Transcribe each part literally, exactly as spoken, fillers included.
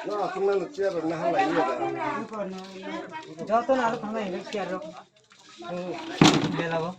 No, tunglai no chair rok naha lai ya da. Joto na aro thangnai hinwi chair rok. Belago.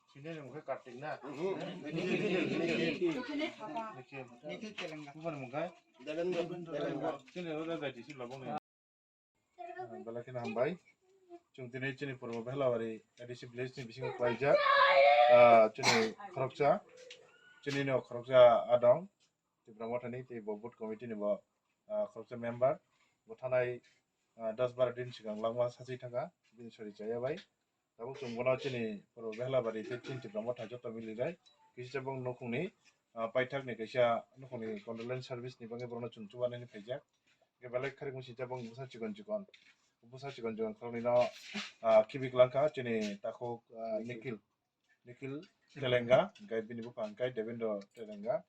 Sini ni mungkai Kartik na? Mhm. Nikhil, Nikhil, Nikhil. Nikhil. Nikhil Telenga. Bukan mungkai? Devendra, Devendra. Sini roda gaji si labong ni. Belai kheno hambai. Chwng tini chini Purbo Behlabari A D C village ni bisingo klaijak. Ah, chini khoroksa, chini no khoroksa adong. Tipra Mothani tei bo booth committee ni bo, ah, khoroksa member. Bo thanai, ah, dos baro din swkang langma sachi thangkha, bini sori chaya bai. Tabuk chwng bono chini Purbo Behlabari tei chini Tipra Motha joto mili rai kisa bong nukhungni, ah, paithakni kaisa nukhungni condolence service ni bagwi borokno chwng chubanani phaijak. Hwnkhe belai kharikma sijak bong bwsa chikon chikon, bwsa chikon chikon khoroknwino, ah, khibi kwlangkha chini takhuk, ah, Nikhil. Nikhil Telenga, hwnkhe bini bupha hwnkhe Devendra Telenga.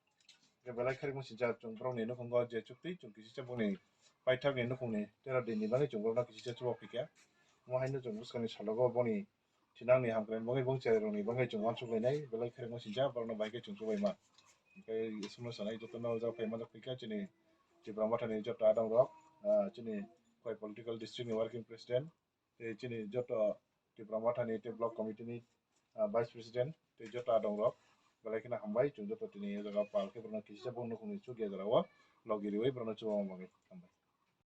Hwnkhe belai kharikma sijak chwng borokni nukhungo je chukti chwng kisisa boni paithakni nukhungni tera dinni bagwi chwng borokno kisisa chuba phikha. Omo haino chwng bwskangni salogo boni thinangni hamkrai bagwi bong cherairokni bagwi chwng uansuk lainai belai kharikma sijak borokno bai khe chwng chubaima. Hwnkhe isumno sanai jotono o jaga phai manjak phikha chini Tipra Mothani joto adongrok, ah, chini Khowai political district ni working president, tei chini joto Tipra Mothani tei block committee ni, ah, vice president tei joto adongrok belai kheno hambai, chwng joto tini o jaga pal khe borokno kisisa bong nukhungni chukya jorao logi riwi borokno chubama bagwi hambai.